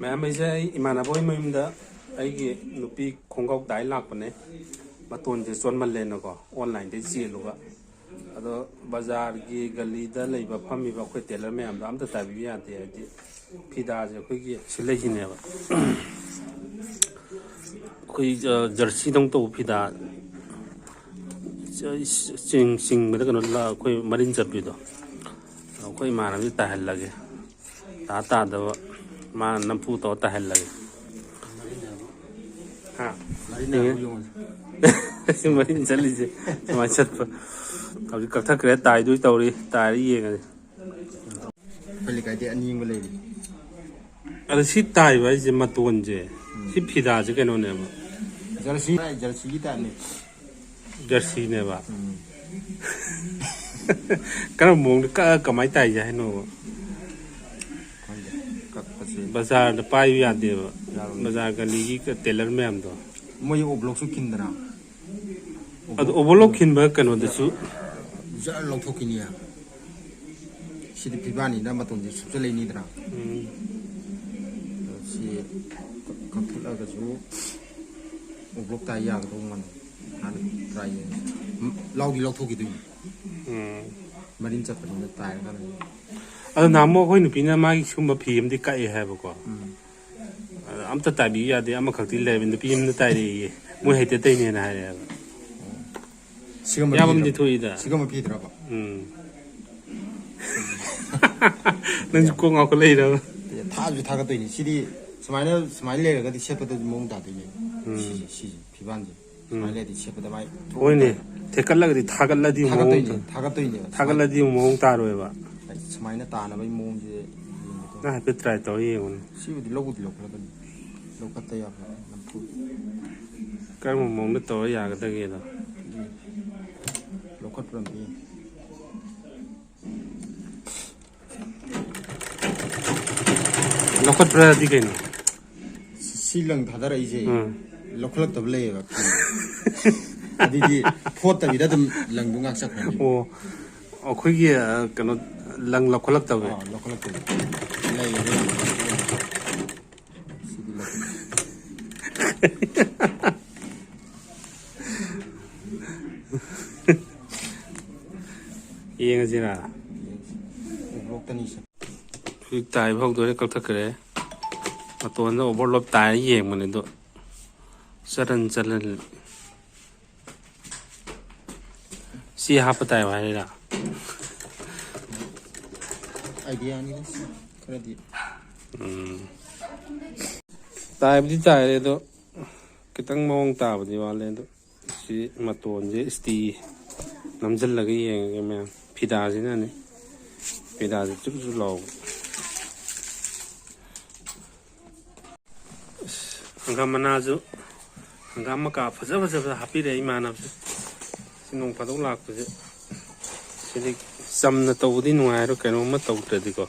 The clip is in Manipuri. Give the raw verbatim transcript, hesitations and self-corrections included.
ꯃꯌꯥꯝ, ꯑꯩꯁꯦ ꯑꯩ ꯏꯃꯥꯟꯅꯕ ꯍꯣꯏ ꯃꯌꯨꯝꯗ ꯑꯩꯒꯤ ꯅꯨꯄꯤ ꯈꯣꯡꯒ꯭ꯔꯥꯎ ꯗꯥꯏ ꯂꯥꯛꯄꯅꯦ꯫ ꯃꯇꯣꯟꯁꯦ ꯆꯣꯟꯃꯜꯂꯦꯅꯀꯣ, ꯑꯣꯟꯂꯥꯏꯟꯗꯩ ꯆꯦꯜꯂꯨꯕ꯫ ꯑꯗꯣ ꯕꯖꯥꯔꯒꯤ ꯒꯂꯤꯗ ꯂꯩꯕ ꯐꯝꯃꯤꯕ ꯑꯩꯈꯣꯏ ꯇꯦꯂꯔ ꯃꯌꯥꯝꯗꯣ ꯑꯝꯇ ꯇꯥꯏꯕꯤꯕ ꯌꯥꯗꯦ, ꯍꯥꯏꯗꯤ ꯐꯤꯗꯥꯁꯦ ꯑꯩꯈꯣꯏꯒꯤ ꯁꯤ ꯂꯩꯁꯤꯅꯦꯕ꯫ ꯑꯩꯈꯣꯏ, ꯑ, ꯖꯔꯁꯤꯗꯧ ꯇꯧꯕ ꯐꯤꯗꯥ, ꯆ-, ꯆꯤꯡ-, ꯆꯤꯡꯕꯗ ꯀꯩꯅꯣ ꯂ-, ꯑꯩꯈꯣꯏ ꯃꯔꯤꯟ ꯆꯠꯄꯤꯗꯣ, ꯑꯩꯈꯣꯏ ꯏꯃꯥꯟꯅꯕꯁꯤ ꯇꯥꯏꯍꯜꯂꯒꯦ꯫ ꯇꯥ ꯇꯥꯗꯕ ꯃꯥ ꯅꯝꯐꯨ ꯇꯧꯔ ꯇꯥꯏꯍꯜꯂꯒꯦ꯫ ꯍꯥ? ꯃꯔꯤꯟ ꯃꯔꯤꯟ ꯆꯠꯂꯤꯁꯦ ꯁꯨꯃꯥꯏꯅ ꯆꯠꯄ꯫ ꯍꯧꯖꯤꯛ ꯀꯛꯊꯠꯈ꯭ꯔꯦ, ꯇꯥꯏꯗꯣꯏ ꯇꯧꯔꯤ, ꯇꯥꯏꯔ ꯌꯦꯡꯉꯁꯤ꯫ ꯑꯩꯈꯣꯏ ꯂꯩꯀꯥꯏꯗꯤ ꯑꯅꯤ ꯑꯃ ꯂꯩꯔꯤ꯫ ꯑꯗ ꯁꯤ ꯇꯥꯏꯕ ꯍꯥꯏꯁꯦ ꯃꯇꯣꯟꯁꯦ, ꯎꯝ꯫ ꯁꯤ ꯐꯤꯗꯥꯁꯦ ꯀꯩꯅꯣꯅꯦꯕ? ꯖꯔꯁꯤ, ꯖꯔꯁꯤꯒꯤ ꯇꯥꯏꯞꯅꯦ꯫ ꯖꯔꯁꯤꯅꯦꯕ? ꯎꯝ꯫ ꯀꯔꯝꯕ ꯃꯑꯣꯡꯗ ꯀꯛꯑ ꯀꯃꯥꯏꯅ ꯇꯥꯏꯁꯦ ꯍꯥꯏꯅꯣꯕ? ꯈꯪꯗꯦ꯫ ꯀꯛꯄꯁꯦ ꯕꯖꯥꯔꯗ ꯄꯥꯏꯕ ꯌꯥꯗꯦꯕ꯫ ꯌꯥꯔꯣꯏ꯫ ꯕꯖꯥꯔ ꯒꯂꯤꯒꯤ ꯇꯦꯂꯔ ꯃꯌꯥꯝꯗꯣ꯫ ꯃꯣꯏ ꯑꯣꯕ꯭ꯂꯣꯛꯁꯨ ꯈꯤꯟꯗꯅ꯫ ꯑꯗꯣ ꯑꯣꯕ꯭ꯂꯣꯛ ꯈꯤꯟꯕ ꯀꯩꯅꯣꯗꯁꯨ ꯖꯔ ꯂꯧꯊꯣꯛꯈꯤꯅꯤ꯫ ꯁꯤꯗꯤ ꯐꯤꯕꯥꯅꯤꯅ ꯃꯇꯣꯟꯁꯦ ꯁꯨꯞꯆꯜꯂꯛꯏꯅꯤꯗꯅ꯫ ꯎꯝ꯫ ꯑꯗꯣ ꯁꯤ ꯀꯛ-, ꯀꯛꯊꯠꯂꯒꯁꯨ ꯑꯣꯕ꯭ꯂꯣꯛ ꯇꯥꯏ ꯌꯥꯒꯗꯧꯕ ꯃꯥꯟꯗꯦ꯫ ꯍꯥꯟꯅ ꯇ꯭ꯔꯥꯏ ꯌꯦꯡꯉꯦ꯫ ꯎꯝ, ꯂꯥꯎꯗꯤ ꯂꯧꯊꯣꯛꯈꯤꯗꯣꯏꯅꯤ꯫ ꯎꯝ꯫ ꯃꯔꯤꯟ ꯆꯠꯄꯅꯤꯅ ꯇꯥꯏꯔꯀꯥꯟꯗ꯫ ꯑꯗꯣ ꯅꯍꯥꯟꯃꯨꯛ ꯑꯩꯈꯣꯏ ꯅꯨꯄꯤꯅ ꯃꯥꯒꯤ ꯁꯤꯒꯨꯝꯕ ꯐꯤ ꯑꯃꯗꯤ ꯀꯛꯑꯦ ꯍꯥꯏꯕꯀꯣ꯫ ꯎꯝ꯫ ꯑꯗ ꯑꯝꯇ ꯇꯥꯏꯕꯤꯌꯨ ꯌꯥꯗꯦ, ꯑꯃꯈꯛꯇꯤ ꯂꯩꯔꯝꯃꯤ, ꯅꯨꯄꯤ ꯑꯃꯅ ꯇꯥꯏꯔꯛꯑꯦꯌꯦ, ꯃꯣꯏ ꯍꯩꯇ ꯇꯩꯅꯦꯅ ꯍꯥꯏꯔꯛꯑꯦꯕ꯫ ꯁꯤꯒꯨꯝꯕ ꯌꯥꯕ ꯑꯃꯗꯤ ꯐꯤꯗ꯭ꯔꯕ? ꯊꯣꯛꯏꯗ꯫ ꯁꯤꯒꯨꯝꯕ ꯐꯤꯗ꯭ꯔꯕ? ꯎꯝ꯫ ꯅꯪꯁꯨ ꯀꯣꯛ ꯉꯥꯎꯈꯠꯂꯛꯏꯔꯕ? ꯑꯦ, ꯊꯥꯁꯨ ꯊꯥꯒꯠꯇꯣꯏꯅꯤ꯫ ꯁꯤꯗꯤ ꯁꯨꯃꯥꯏꯅ, ꯁꯨꯃꯥꯏꯅ ꯂꯩꯔꯒꯗꯤ ꯁꯦꯠꯄꯗ ꯃꯑꯣꯡ ꯇꯥꯗꯣꯏꯅꯦ꯫ ꯎꯝ꯫ ꯁꯤꯁꯦ, ꯁꯤꯁꯦ, ꯐꯤꯕꯥꯟꯁꯦ꯫ ꯎꯝ꯫ ꯁꯨꯃꯥꯏꯅ ꯂꯩꯔꯗꯤ ꯁꯦꯠꯄꯗ ꯃꯥꯏ ꯍꯣꯏꯅꯦ, ꯊꯦꯛꯀꯠꯂꯒꯗꯤ ꯊꯥꯒꯠꯂꯗꯤ ꯑꯃꯨꯛ ꯃꯑꯣꯡ ꯊꯥꯒꯠꯇꯣꯏꯅꯦ, ꯇꯥ-, ꯊꯥꯒꯠꯇꯣꯏꯅꯦꯕ꯫ ꯊꯥꯒꯠꯂꯗꯤ ꯑꯃꯨꯛ ꯃꯑꯣꯡ ꯇꯥꯔꯣꯏꯕ꯫ ꯁꯨꯃꯥꯏꯅ ꯇꯥꯅꯕꯒꯤ ꯃꯑꯣꯡꯁꯦ ꯌꯦꯡꯒꯦ ꯇꯧꯕ꯫ ꯅꯪ ꯍꯥꯏꯐꯦꯠ ꯇ꯭ꯔꯥꯏ ꯇꯧꯔ ꯌꯦꯡꯉꯨꯅꯦ꯫ ꯁꯤꯕꯨꯗꯤ ꯂꯧꯕꯨꯗꯤ ꯂꯧꯈꯠꯂꯛꯀꯅꯤ꯫ ꯂꯧꯈꯠꯇ ꯌꯥꯕ ꯅꯝꯐꯨ꯫ ꯀꯔꯝꯕ ꯃꯑꯣꯡꯗ ꯇꯧꯔ ꯌꯥꯒꯗꯒꯦꯗꯣ? ꯂꯧꯈꯠꯄ꯭ꯔ ꯑꯝꯇ ꯌꯦꯡꯒꯦ꯫ ꯂꯧꯈꯠꯄ꯭ꯔꯗꯤ ꯀꯩꯅꯣ? ꯁꯤ ꯂꯪ ꯊꯥꯗꯔꯛꯏꯁꯦ ꯎꯝ꯫ ꯂꯧꯈꯠꯂꯛꯇꯕ ꯂꯩꯌꯦꯕ꯫ ꯑꯗꯨꯗꯤ ꯐꯣꯠꯇꯕꯤꯗ ꯑꯗꯨꯝ ꯂꯪꯗꯣ ꯉꯥꯛ ꯆꯠꯈ꯭ꯔꯅꯤ꯫ ꯑꯣ, ꯑꯩꯈꯣꯏꯒꯤ, ꯑ, ꯀꯩꯅꯣ, ꯂꯪ ꯂꯧꯈꯠꯂꯛꯇꯕ꯫ ꯑꯥ, ꯂꯧꯈꯠꯂꯛꯇꯕ ꯂꯩꯌꯦꯕ꯫ ꯕ꯭ꯂꯣꯛꯇꯅꯤ ꯁꯦ꯫ ꯍꯧꯖꯤꯛ ꯇꯥꯏꯕ ꯍꯧꯗꯣꯔꯦ, ꯀꯛꯊꯠꯈ꯭ꯔꯦ꯫ ꯃꯇꯣꯟꯗ ꯑꯣꯚꯔꯂꯣꯞ ꯇꯥꯏꯔ ꯌꯦꯡꯕꯅꯦ ꯑꯗꯣ, ꯆꯔꯟ ꯆꯔꯟ꯫ ꯁꯤ ꯍꯥꯞꯄ ꯇꯥꯏꯕ ꯍꯥꯏꯔꯤꯔꯥ? ꯑꯥꯏꯗꯤꯌꯥꯅꯤꯗ ꯁꯤ ꯈꯔꯗꯤ꯫ ꯎꯝ꯫ ꯇꯥꯏꯕꯗꯤ ꯇꯥꯏꯔꯦ ꯑꯗꯣ, ꯈꯤꯇꯪ ꯃꯑꯣꯡ ꯇꯥꯕꯗꯤ ꯋꯥꯠꯂꯦ ꯑꯗꯣ꯫ ꯁꯤ ꯃꯇꯣꯟꯁꯦ ꯏꯁꯇꯤ ꯅꯝꯁꯤꯜꯂꯒ ꯌꯦꯡꯉꯒꯦ ꯃꯌꯥꯝ꯫ ꯐꯤꯗꯥꯁꯤꯅꯅꯦ, ꯐꯤꯗꯥꯁꯦ ꯆꯨꯞ ꯆꯨꯞ ꯂꯥꯎꯕ꯫ ꯑꯁ, ꯍꯪꯒꯥꯝ ꯃꯅꯥꯁꯨ, ꯍꯪꯒꯥꯝ ꯃꯀꯥ ꯐꯖ ꯐꯖꯕ ꯍꯥꯞꯄꯤꯔꯛꯑꯦ ꯏꯃꯥꯟꯅꯕꯁꯦ꯫ ꯁꯤ ꯅꯣꯡ ꯐꯥꯗꯣꯛ ꯂꯥꯛꯄꯁꯦ꯫ ꯁꯤꯗꯤ ꯆꯝꯅ ꯇꯧꯕꯗꯤ ꯅꯨꯡꯉꯥꯏꯔꯣꯏ, ꯀꯩꯅꯣꯝꯃ ꯇꯧꯗ꯭ꯔꯗꯤꯀꯣ꯫